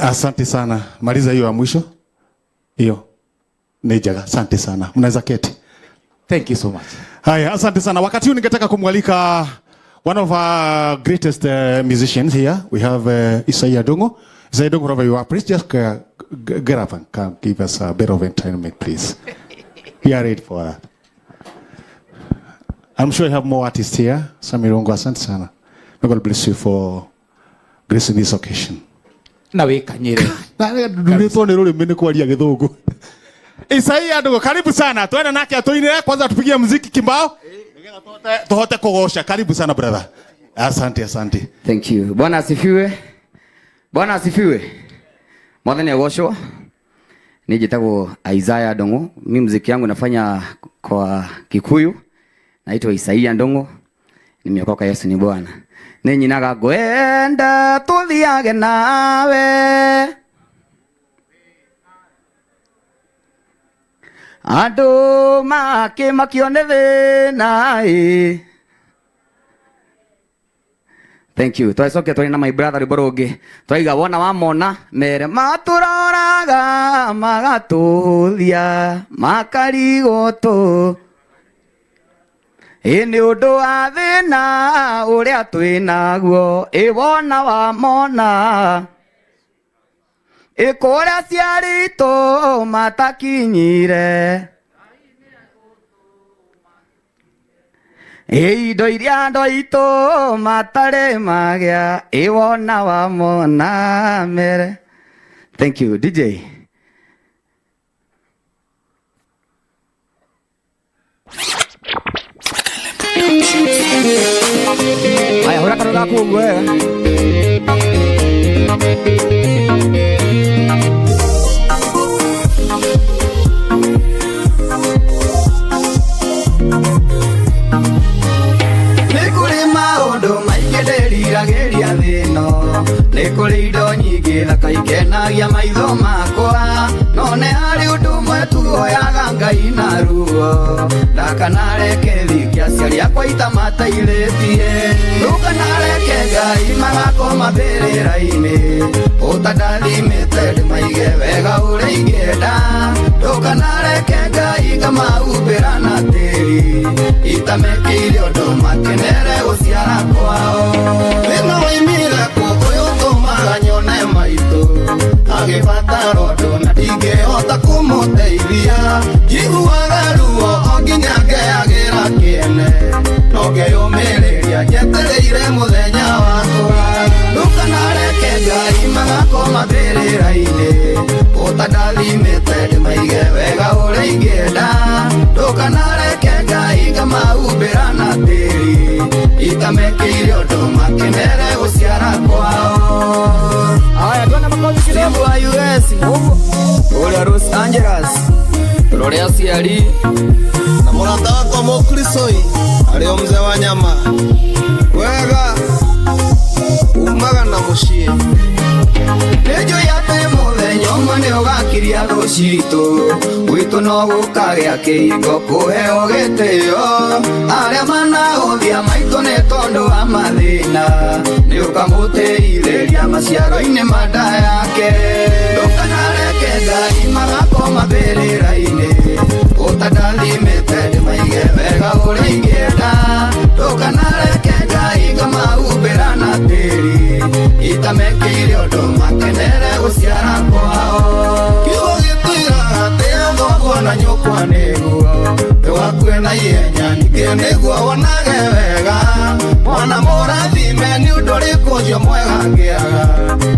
Asante sana. Maliza hiyo ya mwisho. Hiyo. Ni njega. Asante sana. Mnaweza keti. Thank you so much. Haya, asante sana. Wakati huu ningetaka kumwalika one of our greatest musicians here. We have Isaiah Dongo. Isaiah Dongo, wherever you are, please just get up and come give us a bit of entertainment, please. We are ready for that. I'm sure you have more artists here. Sami Rongo, asante sana. May God bless you for gracing this occasion. Na wikanyire. Ndurĩtwo nĩ rũrĩmĩ nĩ kwaria gĩthũngũ. Isaia ndugu, karibu sana. Twende nake atuinire kwanza, tupigie muziki kimbao nĩgetha tũhote kũgoca. Karibu sana brother. Asante, asante. Thank you. Bwana asifiwe. Bwana asifiwe. Mwathani agocwo. Ni njĩtagwo Isaiah Ndong'o. Mi muziki yangu nafanya kwa Kikuyu. Naitwa Isaiah Ndong'o. Nimeokoka, Yesu ni Bwana. Nĩ nyinaga ngwenda tuthiage nawe. Andũ makĩmakio nĩ thĩna ĩ. Thank you. Twacokia twari na my brother rwĩmbo rũngĩ. Twaiga wona wamona mere matũroraga magatũthia makarigwo tũ. Ĩ nĩ ũndũ wa thĩna ũrĩa twĩnaguo, ĩ wona wamona. Ĩ kũrĩa ciaritũ matakinyire. Ĩ indo iria andũ aitũ matarĩ magĩa, ĩ wona wamona mere. Thank you, DJ. Aya, hũra kanua gaku ũguo wega. Nĩ kũrĩ maũndũ maingĩ ndĩriragĩria thĩ ĩno, nĩ kũrĩ indo nyingĩ thaka ikenagia maitho makwa, no nĩ harĩ ũndũ ũmwe tuoyaga Ngai na ruo, ndakanareke thike aciari akwa itamatairĩtie, ndũkanareke Ngai magakoma mbĩrĩra-inĩ, ũtandathimĩte ndĩmaige wega ũrĩa ingĩenda, ndũkanareke Ngai ngamahumbĩra na tĩri, itamekĩire ũndũ makenere gũciara kwao. Thĩna woimire kũ ũyũ ũtũmaga nyone maitũ agĩbatara ũndũ na ndingĩhota kũmũteithia, njiguaga ruo o nginya ngeyagĩra kĩene, no ngeyũmĩrĩria njetereire mũthenya wakwa. Ndũkanareke Ngai magakoma mbĩrĩra-inĩ, ũtandathimĩte ndĩmaige wega ũrĩa ingĩenda, ndũkanareke Ngai ngamahumbĩra na tĩri, itamekĩire ũndũ makenere gũciara kwao. Aya, tuone makofi kidogo. Steve wa US, ũrĩa Los Angeles, rore aciari na mũrata wakwa Mũkrisoi arĩ o mzee wa nyama wega umaga na mũciĩ. Nĩnjũĩ atĩ mũthenya ũmwe nĩ ũgakiria thũ citũ, gwitũ no gũkagĩa kĩhingo kũheo gĩtĩo, arĩa manahũthia maitũ nĩ tondũ wa mathĩna, nĩ ũkamũtĩithĩria maciaro-inĩ ma nda yake. Ndũkanareke Ngai magakoma mbĩrĩra-inĩ, ũtandathimĩte ndĩmaige wega ũrĩa ingĩenda, ndũkanareke Ngai ngamahumbĩra na tĩri, itamekĩire ũndũ makenere gũciara kwao. Kiugo gĩtwĩraga atĩ thoguo na nyũkwa nĩguo ndũgakue na ihenya, ningĩ nĩguo wonage wega, mwana mũrathime nĩ ũndũ ũrĩkũ ũcio mwega ngĩaga,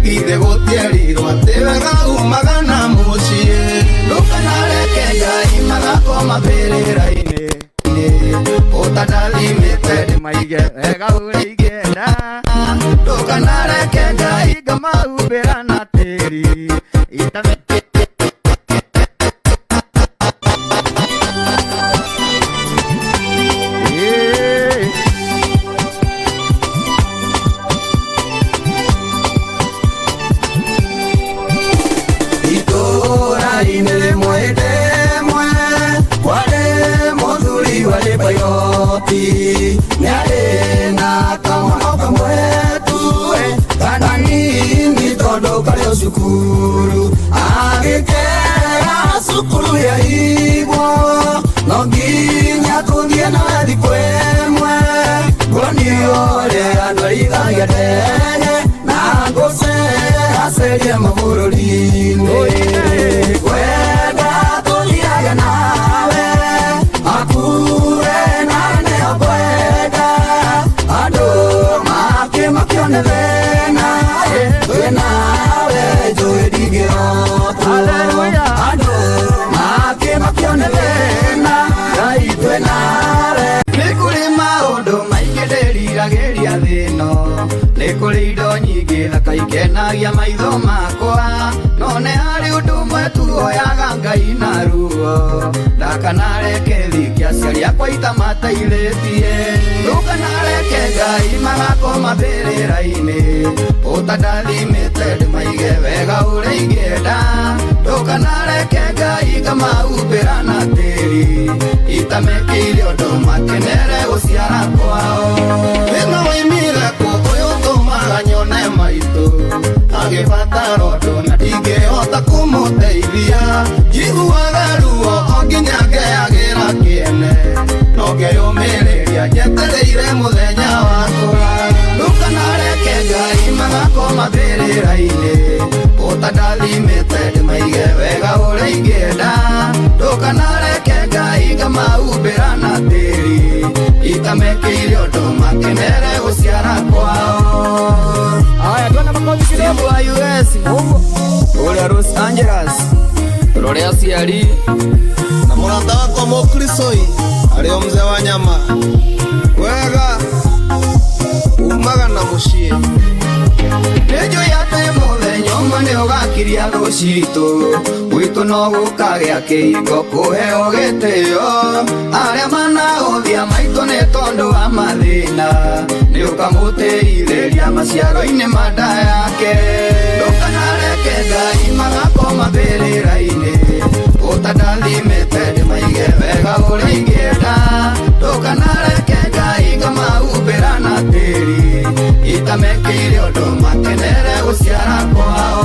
githĩ gũtierirwo atĩ wega umaga na mũciĩ. Ndũkanareke Ngai magakoma mbĩrĩra-inĩ, ũtandathimĩte ndĩmaige wega ũrĩa ingĩenda, ndũkanareke Ngai ngamahumbĩra na tĩri, itame Itũũra-inĩ rĩmwe ndĩmwe, kwarĩ mũthuri warĩ bairoti, nĩarĩ na kamwana kamwe tu, kana nini tondũ karĩ o cukuru. Cukuru agĩkera cukuru yaigwo no nginya tũthiĩ nawe thikũ ĩmwe nguonio ũrĩa andũ arithagia ndege na ngũceracerie mabũrũri-inĩ ngwenda tũthiage nawe hakuhĩ na nĩho ngwenda andũ makĩmakio nĩ thĩna twĩ nawe njũĩ ndingĩhotwo andũ makĩmakio nĩ thĩna Ngai twĩ nawe. Nĩ kũrĩ maũndũ maingĩ ndĩriragĩria thĩ ĩno, nĩ kũrĩ indo nyingĩ thaka ikenagia maitho makwa, no nĩ harĩ ũndũ ũmwe tu oyaga Ngai na ruo, ndakanareke thikia aciari akwa itamataithĩtie, ndũkanareke Ngai magakoma mbĩrĩra-inĩ, ũtandathimĩte ndĩmaige wega ũrĩa ingĩenda, ndũkanareke Ngai ngamahumbĩra na tĩri, itamekĩire ũndũ makenere gũciara kwao. Wĩna waimire kũ ũyũ ũtũmaga nyone maitũ agĩbatara ũndũ na ndingĩhota kũmũteithia, njiguaga ruo o nginya ngeyagĩra kĩene, no ngeyũmĩrĩria njetereire mũthenya wakwa. Ndũkanareke Ngai magakoma mbĩrĩra-inĩ, ũtandathimĩte ndĩmaige wega ũrĩa ingĩenda, ndũkanareke Ngai ngamahumbĩra na tĩri, itamekĩire ũndũ makenere gũciara kwao. Haya, tuone makofi kidogo. Wa US ũrĩa Los Angeles rũrĩa aciari na mũrata wakwa Mũkrisoi arĩ o mzee wa nyama wega umaga na mũciĩ. Nĩnjũĩ atĩ mũthenya ũmwe nĩũgakiria thũ citũ, gwitũ no gũkagĩa kĩhingo kũheo gĩtĩo, arĩa manahũthia maitũ nĩ tondũ wa mathĩna, nĩũkamũtĩithĩria maciaro-inĩ ma nda yake. Ndũkanareke Ngai magakoma mbĩrĩra-inĩ, ũtandathimĩte ndĩmaige wega ũrĩa ingĩenda, ndũkanareke Ngai ngamahumbĩra na tĩri, itamekĩire ũndũ makenere gũciara kwao.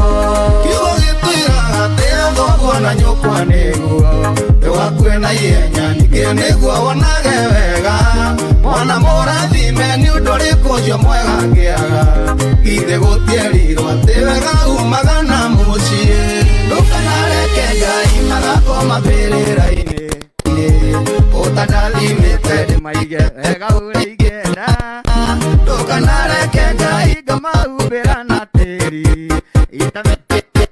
Kiugo gĩtwĩraga atĩ thoguo na nyũkwa nĩguo ndũgakue na ihenya, ningĩ nĩguo wonage wega, mwana mũrathime nĩ ũndũ ũrĩkũ ũcio mwega ngĩaga, githĩ gũtierirwo atĩ wega umaga na mũciĩ. Ndũkanareke Ngai magakoma mbĩrĩra-inĩ, ũtandathimĩte ndĩmaige wega ũrĩa ingĩenda, ndũkanareke Ngai ngamahumbĩra na tĩri, itamekĩire.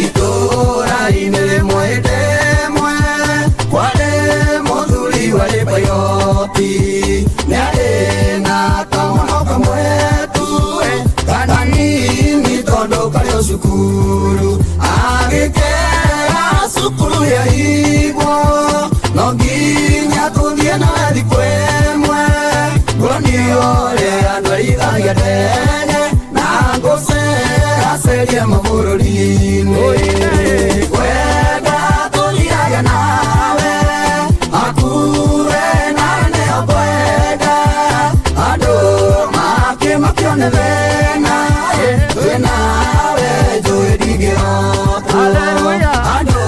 Itũũra-inĩ rĩmwe ndemwe kwarĩ mũthuri warĩ bairoti, nĩarĩ na kamwana kamwe tu kanini tondũ karĩ o cukuru, agĩkera cukuru yaigwo no nginya tũthiĩ nawe thikũ ĩmwe, nguonio ũrĩa andũ arithagia ndege na ngũceracerie mabũrũri-inĩ, ngwenda tũthiage nawe hakuhĩ na nĩho ngwenda andũ makĩmakio nĩ thĩna, twĩ nawe njũĩ ndingĩhotwo, andũ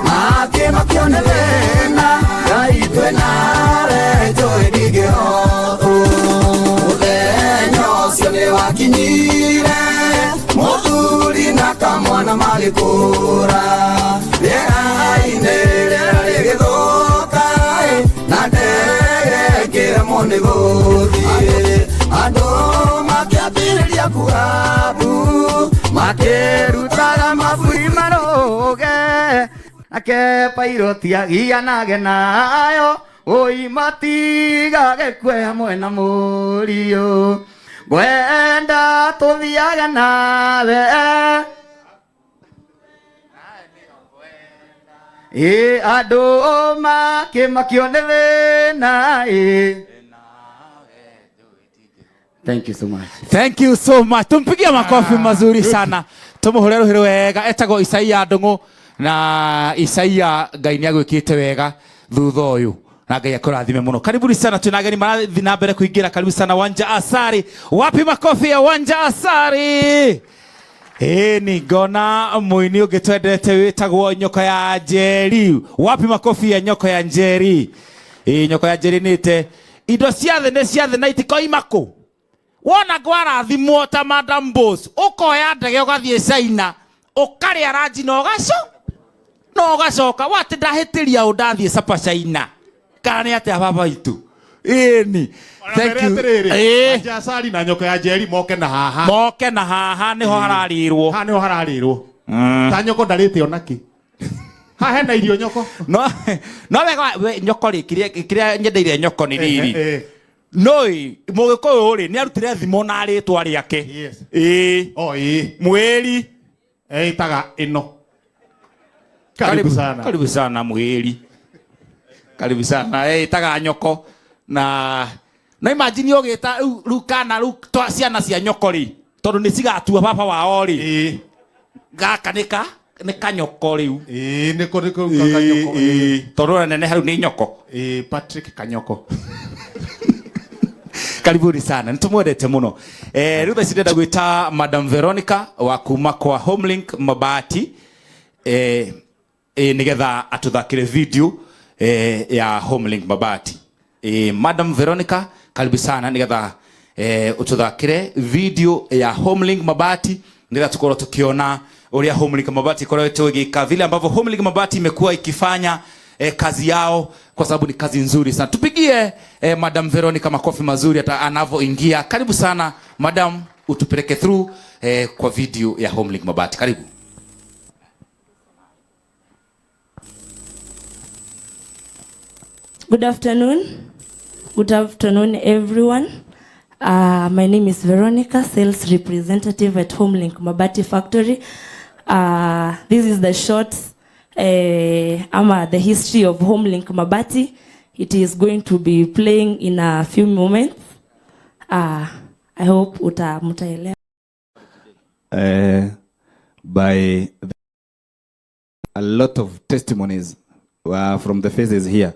makĩmakio nĩ thĩna, Ngai twĩ nawe njũĩ ndingĩhotwo. Mũthenya ũcio nĩwakinyire mũthuri na kamwana magĩkũra, rĩera-inĩ rĩera rĩgĩthũka na ndege ĩkĩremwo nĩ gũthiĩ, andũ makĩambĩrĩria kuga mbu, makĩrutaga maburi marũge, nake pairoti agianage nayo, oi matigagĩkue hamwe na mũriũ, ngwenda tũthiage nawe ĩ andũ makĩmakio nĩ thĩna ĩ. Thank you so much. Thank you so much. Tumpigie makofi mazuri sana. Tumuhure ruhi wega etagwo Isaia Ndung'u na Isaia Ngai nĩ agwĩkĩte wega thutha ũyũ na Ngai akũrathime mũno. Karibuni sana, twĩna ageni marathiĩ na mbere kũingĩra. Karibu sana Wanja Asari. Wapi makofi ya Wanja Asari? Ĩni ngona mũini ũngĩ twendete wĩtagwo Nyoko ya Njeri. Wapi makofi ya Nyoko ya Njeri? Ĩ Nyoko ya Njeri nĩte indo cia thĩ nĩ cia thĩ na itikoima kũ. Wona ngwarathimwo ta Madam Boss, ũkoya ndege ũgathiĩ China, ũkarĩa ranji na ũgacoka watĩ ndahĩtĩria ũ ndathiĩ Sapa China. Kana nĩ atĩa baba itũ? Ĩni. Thank you. Ĩĩ. Wanja Asari na Nyoko ya Njeri moke na haha. Moke na haha niho hararĩrwo. Haha niho hararĩrwo. Ta nyoko ndarĩte onakĩ. Haha hena irio nyoko. No no wega we nyoko rĩ kĩrĩa nyendeire nyoko nĩ rĩrĩ. Noi mũgĩkũyũ rĩ nĩ arutire thimo na rĩtwa rĩake. Yes. Ĩĩ. O ĩĩ. Mwĩri Ĩtaga ĩno. Karibu sana. Karibu sana mwĩri. Karibu sana. Ĩtaga nyoko na na imagine ũgĩta rĩu kana rĩu ciana cia nyoko rĩ tondũ nĩ cigatua baba wao rĩ. Ĩĩ. Gaka nĩ kanyoko rĩu. Ĩĩ nĩko kanyoko. Ĩĩ tondũ ũrĩa nene hau nĩ nyoko. Ĩĩ Patrick Kanyoko. Karibuni sana, nitumwendete muno. Rĩu thaa ici ndĩrenda gwĩta Madam Veronica wa kuma kwa Homelink Mabati nĩgetha atũthakĩre video ya Homelink Mabati. Madam Veronica, karibu sana nĩgetha ũtũthakĩre video ya Homelink Mabati nĩgetha tukorwo tukiona ũrĩa Homelink Mabati ikoretwo ĩgĩka, vile ambavyo Homelink Mabati imekuwa ikifanya kazi yao, kwa sababu ni kazi nzuri sana. Tupigie Madam Veronica makofi mazuri hata anavyoingia. Karibu sana Madam, utupeleke through kwa video ya Homelink Mabati. Karibu. Good afternoon. Good afternoon, everyone. My name is Veronica, sales representative at Homelink Mabati Factory. This is the short the history of Homelink Mabati. It is going to be playing in a few moments. I hope mutaelewa. By a lot of testimonies from the faces here.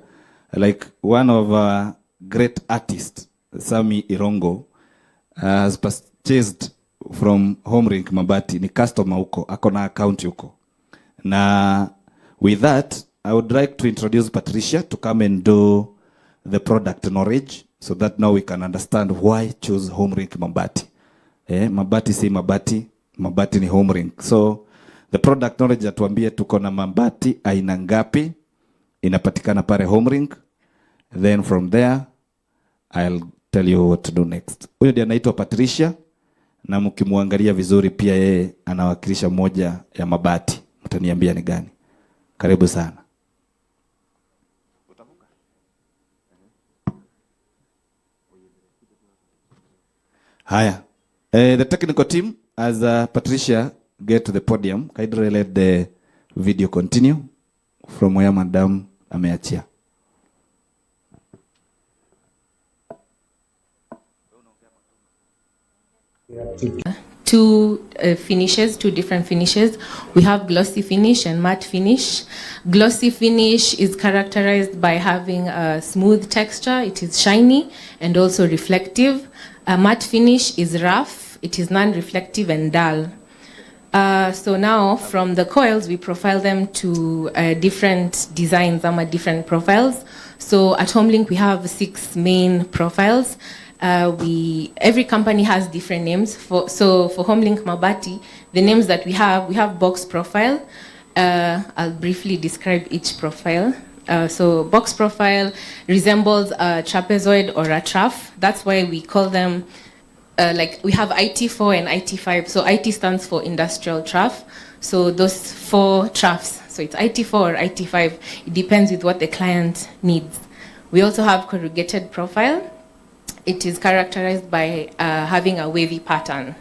Like one of our great artists, Sami Irongo, has purchased from Homelink Mabati. Ni customer huko, ako na account huko. Na with that, I would like to introduce Patricia to come and do the product knowledge so that now we can understand why choose Homelink Mabati. Mabati si Mabati, Mabati ni Homelink. So the product knowledge atuambie tuko na mabati aina ngapi inapatikana pale Homelink. Then from there I'll tell you what to do next. Huyo ndiye anaitwa Patricia, na mkimwangalia vizuri pia yeye anawakilisha moja ya mabati. Mtaniambia ni gani. Karibu sana. Haya. The technical team, as Patricia get to the podium, kindly let the video continue from where Madam ameachia. Two finishes, two different finishes. We have glossy finish and matte finish. Glossy finish is characterized by having a smooth texture. It is shiny and also reflective. A matte finish is rough. It is non-reflective and dull. So now from the coils, we profile them to different designs, different profiles. So at Homelink, we have 6 main profiles. Every company has different names. So for Homelink Mabati, the names that we have box profile. I'll briefly describe each profile. So box profile resembles a trapezoid or a trough. That's why we call them, like we have IT4 and IT5. So IT stands for industrial trough. So those 4 troughs. So it's IT4 or IT5. It depends with what the client needs. We also have corrugated profile. It is characterized by having a wavy pattern.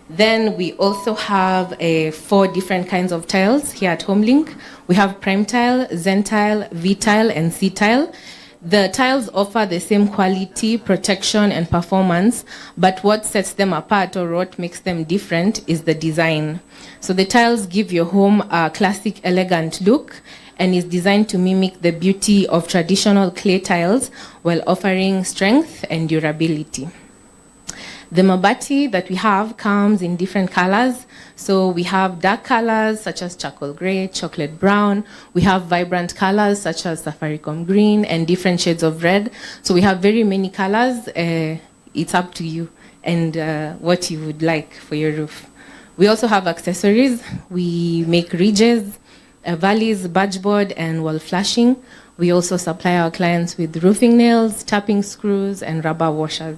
Then we also have 4 different kinds of tiles here at Homelink. We have prime tile, zen tile, V tile, and C tile. The tiles offer the same quality, protection, and performance, but what sets them apart or what makes them different is the design. So the tiles give your home a classic, elegant look and is designed to mimic the beauty of traditional clay tiles while offering strength and durability. The mabati that we have comes in different colors. So we have dark colors such as charcoal gray, chocolate brown. We have vibrant colors such as Safaricom green and different shades of red. So we have very many colors. It's up to you and what you would like for your roof. We also have accessories. We make ridges, valleys, bargeboard, and wall flashing. We also supply our clients with roofing nails, tapping screws, and rubber washers.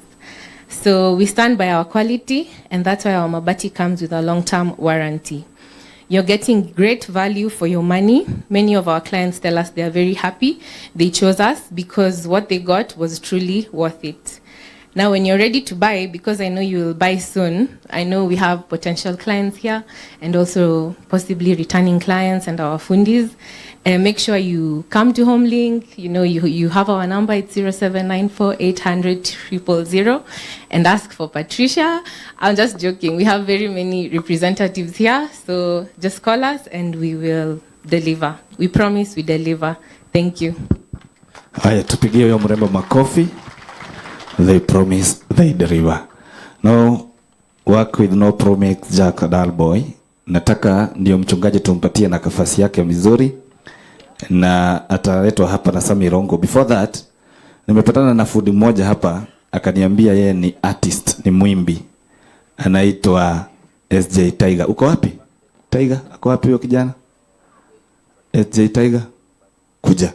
So we stand by our quality, and that's why our mabati comes with a long-term warranty. You're getting great value for your money. Many of our clients tell us they are very happy. They chose us because what they got was truly worth it. Now, when you're ready to buy, because I know you will buy soon, I know we have potential clients here and also possibly returning clients and our fundis. Make sure you come to HomeLink. You know, you have our number, it's 0794 800 000, and ask for Patricia. I'm just joking. We have very many representatives here, so just call us and we will deliver. We promise we deliver. Thank you. Haya, tupigie huyo mrembo makofi. They promise, they deliver. No work with no promise, Jack Dalboy. Nataka ndio mchungaji tumpatie na nafasi yake vizuri na ataletwa hapa na Sami Rongo. Before that, nimepatana na fundi mmoja hapa akaniambia yeye ni artist, ni mwimbi. Anaitwa SJ Tiger. Uko wapi? Tiger, ako wapi huyo kijana? SJ Tiger. Kuja.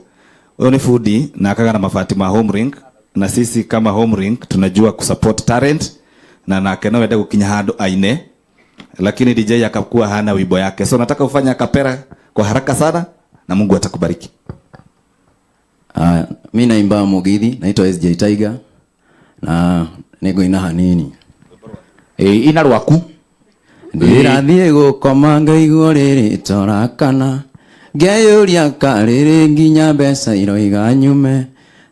Huyo ni fundi na akaga na mabati ma home link na sisi kama home link tunajua kusupport talent na nake no wende gukinya handu aine lakini DJ akakuwa hana wimbo yake, so nataka ufanye acapella kwa haraka sana na Mungu atakubariki. Mi naimba mugithi, naitwa SJ Tiger na nĩngũina hanini. Ĩ, ina rwaku. Ndĩrathiĩ gũkoma ngaigua rĩrĩ torakana, ngeyũria karĩrĩ nginya mbeca iroiga nyume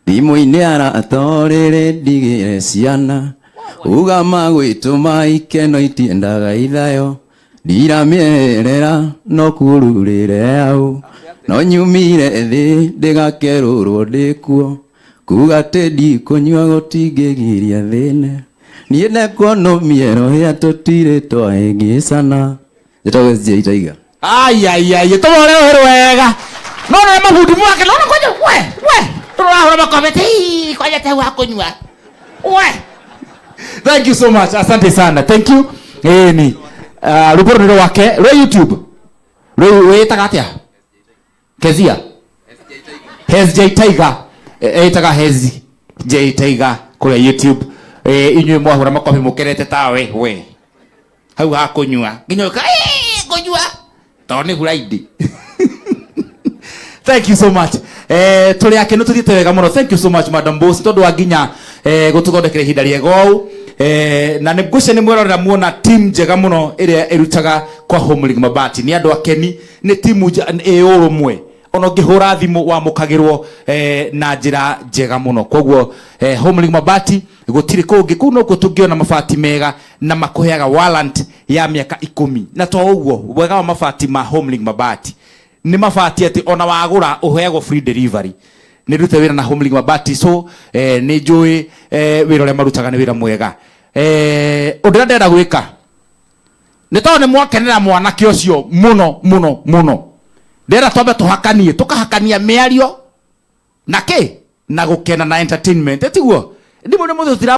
thimũ-inĩ arata rĩrĩ ndigĩre ciana uga magwĩtũma ikeno itiendaga ithayo ndiramĩeherera no kururĩre au no nyumire thĩ ndĩgakerũrwo ndĩkuo kuga atĩ ndikũnyua gũtingĩgiria thĩne niĩ ndekuona mĩero hĩa tũtirĩ twahĩngĩcana. Njĩtagwo SJ Tiger. Ai ai ai, tũmore ũhoro wega. No nĩ mabundi mwake, no no kwanja we we. Tũrahũra makobe ti kwanja te wa kũnyua. We. Thank you so much. Asante sana. Thank you. Ĩni. Rwĩmbo rũrũ nĩ rwake rwa YouTube. Rĩu wĩtaga atĩa? Kezia. SJ Tiger. Ĩtaga Hezi J Tiger kũrĩa YouTube. Inyuĩ mwahũra makobi mũkerete tawe we. Hau ha kũnyua. Nginya ũka kũnyua. Tondũ nĩ Friday. Thank you so much. Tũrĩ akenu tũthiĩte wega mũno. Thank you so much, Madam Boss, tondũ wa nginya gũtũthondekera ihinda rĩega ũũ. Na nĩ ngwĩciria nĩ mwerorera muona team njega mũno ĩrĩa ĩrutaga kwa Homelink Mabati. Nĩ andũ akeni, nĩ timu ĩ ũrũmwe. Ona ũngĩhũra thimũ wamũkagĩrwo na njĩra njega mũno. Koguo Homelink Mabati gũtirĩ kũngĩ, kũu nokuo tũngĩona mabati mega na makũheaga warrant ya mĩaka 10. Na to ũguo, wega wa mabati ma Homelink Mabati nĩ mabati atĩ ona wagũra ũheagwo free delivery. Nĩ ndute wĩra na Homelink Mabati, so nĩ njũĩ wĩra ũrĩa marutaga nĩ wĩra mwega. Ũndũ ũrĩa ndĩrenda gwĩka nĩ tondũ nĩ mwakenera mwanake ũcio mũno mũno mũno, ndĩrenda twambe tũhakanie, tũkahakania mĩario na kĩ na gũkena na entertainment, tiguo ndimũ nĩ mũthĩ tũtira